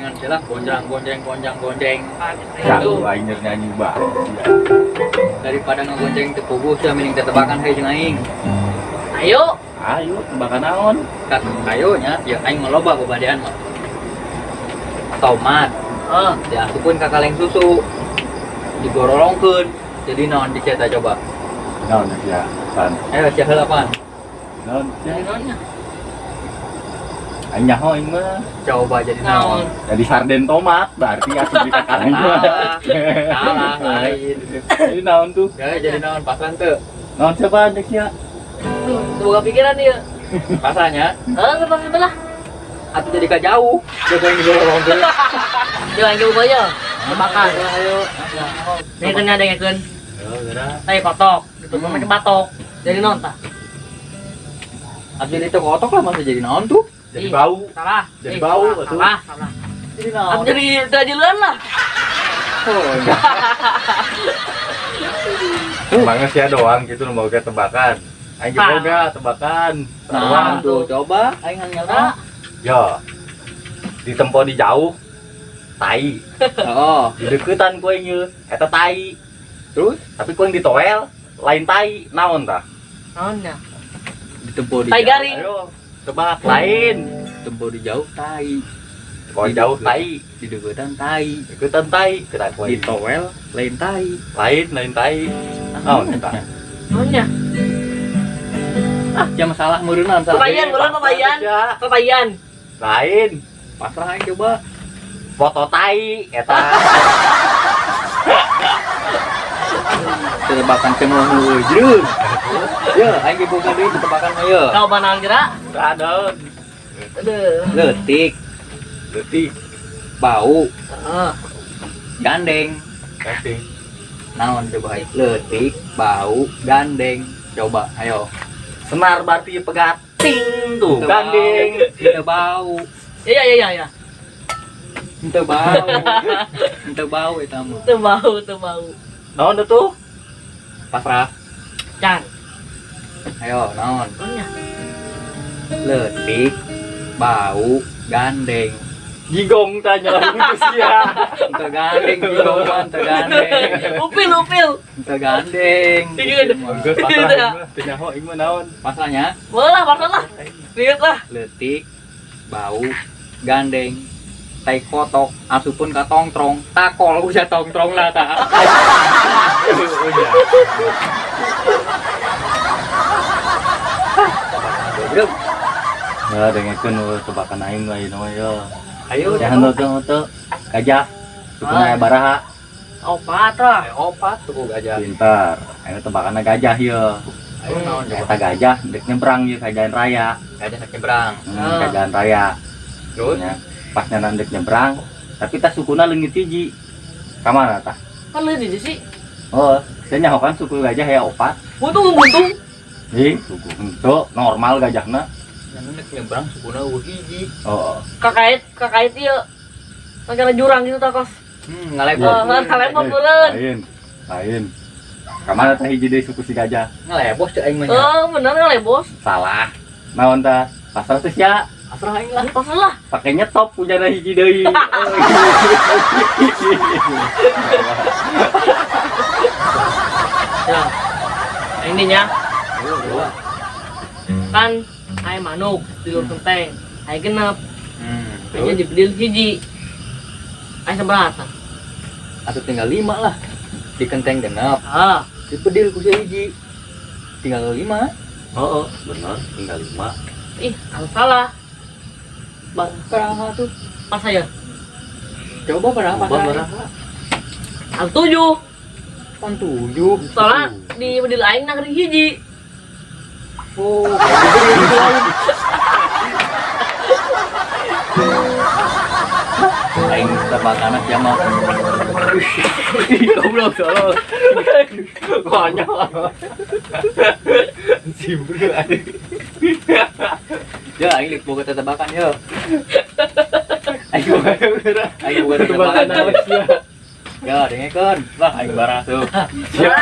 Goncengan lah, gonjang gonjeng gonjang gonjeng. Jago aing nyanyi bae. Daripada ngegonceng teu puguh sia mending tetebakan hayu jeung aing. Ayo. Ayo tebakan naon? Kak, ayo nya, ya aing mah loba babadean mah. Tomat, Heeh. diasupkeun ka kaleng susu. Digorolongkeun. Jadi naon diceta coba? Naon sia? Pan. Ayo sia heula pan. Naon sia? Jadi naonnya? Aing nyaho aing mah. Coba jadi naon? Jadi sarden tomat berarti asup di kaleng mah. Salah, lain. Jadi naon tuh? Ya jadi naon pasan teu? Naon siapa dek sia? Tuh, semoga pikiran dia. Pasannya Heeh, tebak sebelah. atau jadi ka jauh. Jago yang digorolongkeun. Yo aing coba aja. Tebakan. Ayo. Ini kan ada yang keun. Yo, geura. Tai kotok, ditutup pakai batok. Jadi naon tah? Atau jadi teu kotok lah masa jadi naon tuh? Jadi Ih, bau. Salah. Jadi Eh, bau, salah, atuh. salah, salah. Jadi naon? Atau jadi gajilan lah. Oh, Emangnya sia doang gitu nu boga tebakan. Aing ge boga tebakan. Nah, Taruhan. tuh coba aing nganyel Nah, Yo. Ditempo di jauh. Tai. Oh, Di deketan ku aing ye, eta tai. terus Tapi ku aing ditoel lain tai, naon tah? naonnya? ditempo di Tai jauh. garing. Ayo, tebak lain. Ditempo di jauh tai. Kalau jauh tai, Di deketan tai. deketan tai, kena ku Di aing. towel lain tai. Lain, lain tai. Naon eta? Naonnya? Ah, jangan salah meureunnan salah. Papayan, meureun papayan. Papayan. Lain. Pasrah aing coba. Foto tai eta. Tebakan semua nu jrun. Ya, aing ge boga deui tebakan mah ye. Kau naon kira? Daun. Aduh. Leutik, Leutik. bau, Heeh. gandeng. Gandeng. Naon coba ayo? Leutik, bau, gandeng. Coba, ayo. Senar berarti pegat ting tuh Teu gandeng. bau. Teu bau. Iya iya iya iya. Teu bau. Teu bau eta mah. Teu bau, teu bau. Naon tuh? Pasrah. Can. Ayo, naon? Naonnya? Leutik, bau, gandeng. Gigong tanya lagi sia. Teu gandeng, jigong mah teu gandeng. Upil, upil. Teu gandeng. Iya. Geus pasrah aing mah, teu nyaho aing mah naon. Pasrahnya Boleh lah, pasrah lah. Lihat lah. leutik, bau, gandeng. Tai kotok, asupun ka tongtrong, takol usia tongtrong lah ta. Oh iya. Goblok. Ya dengekeun we tebakan aing lah ieu mah yo. Ayo, Jangan teu teu gajah. Sukuna aya baraha. Opat lah. Ayo opat tuh gajah. Pintar. Ayo tebakanna gajah ye. Ayo naon coba. Eta gajah dek nyebrang ye ka jalan raya. Gajah nek nyebrang. Ka jalan raya. Terus Nya, pas nyana dek nyebrang, tapi tah sukuna leungit hiji. Ka mana tah? Kan lu hiji sih. Oh, saya nyaho kan suku gajah ya opat. Buntung buntung. Ih, suku henteu normal gajahna. Nyana nek nyebrang sukuna eueuh hiji. Oh, Kakait, kakait ieu. Pakai jurang gitu tah kos. Ngalebos. Oh, ngalebos meureun. Lain. Lain. Ka mana tah hiji deui suku si gajah? Ngalebos cek aing mah nya. Oh, bener ngalebos. Salah. Naon tah? Pasal teh sia Pasrah aing lah. Pasrah lah. pake nyetop punyana hiji deui. Ya. Ini nya Ayo, coba. kan aya manuk di luar kenteng. Aya genep, aya Terus dibedil hiji. Aya sabaraha tah? atau tinggal 5 lah. Di kenteng genep, Ah, dipedil ku si hiji. Tinggal 5. Oh, bener, tinggal 5. ih, kalau salah. Bang, Berapa tuh? pas saya. Coba berapa? Berapa? Al 7. Pan 7. Soalnya di bedil aing nagri hiji. Oh, kayak gitu lain. Aing tebakan anak jamak. Goblok tolol. Konyol. Simbrul aduh. Ya, aing boga tebakan ya. Aing boga aing boga Tebakan tebakan. naon sia? Ya, dengekeun. Lah aing barah tuh. Sia.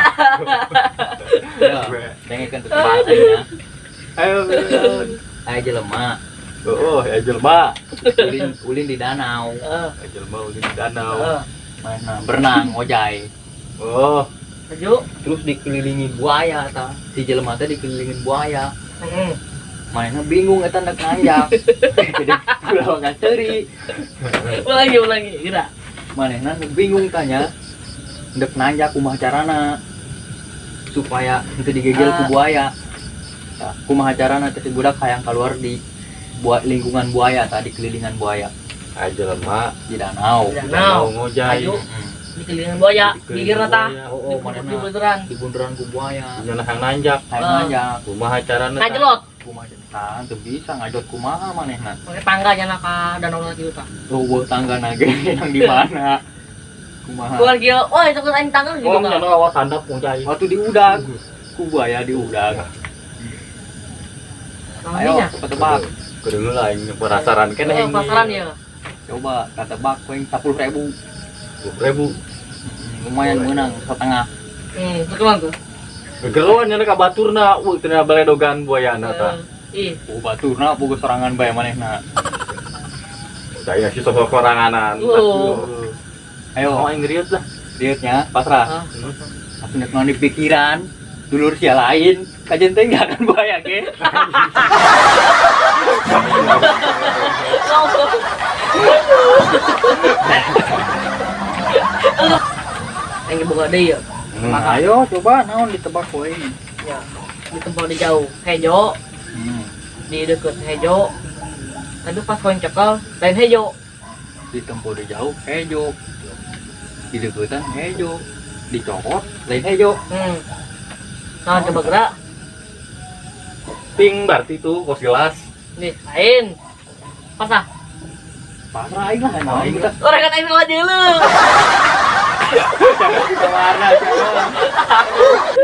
Ya, dengekeun tebakan aing ya. Ayo. Aya jelema Oh, ya jelema. Ulin ulin di danau. Heeh. Ya jelema ulin di danau. Heeh. Mana berenang ngojay. Oh, Maju. Terus dikelilingi buaya ta. Si jelema teh dikelilingin buaya. Heeh. Manehna bingung eta nek nanjak. Jadi pulau seuri. Ulangi, ulangi. Gerak. Manehna nu bingung tanya ndek nanjak kumaha carana supaya henteu digegel ku buaya. Tah, kumaha carana teh si budak hayang keluar di lingkungan buaya tah, di kelilingan buaya aya jelema di danau. Di di danau. danau ngojay. Maju. Hmm. Dikelilingan buaya. Dikelilingan Gigirna tah. buaya. Oh, oh, manehna Di bunderan. di bunderan ku buaya. Nya hayang nanjak. Hayang Ah. nanjak. Kumaha carana? tah? Ngajelot. Kumaha tah teu bisa ngajot kumaha manehna. Pakai tangga nya ka danau lagi tah. Eueuh tangga nage yang di mana? Kumaha? Keluar kieu, oh itu kan aing tangga gitu Oh, kan. nya awas handap ngojay. Waktu diudag ku buaya diudag. Naon Ayo, nya? tebak. Kudu lah aing penasaran keneh. Oh, penasaran ya. Coba katebak ku aing 10.000. 10.000. Lumayan menang setengah. Hmm, terkenal tuh. Gegeroan nya ka baturna, euy teu baledogan buayana tah. Ih, Oh, baturna boga sorangan bae manehna. Saya sih sosok koranganan. Oh. Ayo, Oh, aing rieu lah. dietnya pasrah. Ah. Aku nek naon di pikiran, dulur sia lain, kajen teh nggak akan buaya ge. Aing boga deui ya. Ayo coba naon ditebak ku aing. Ya, di tempat di jauh. Hejo, di deket hejo. Tapi pas koin cekel, lain hejo. Ditempuh di jauh hejo. Di deketan hejo. Dicokot lain hejo. Nah, coba gerak. Ping berarti tuh kos gelas. Nih, lain. Pas ah. Pasrah aing lah emang aing teh. Orang kan aing aja lu. Jangan kita warna siapa.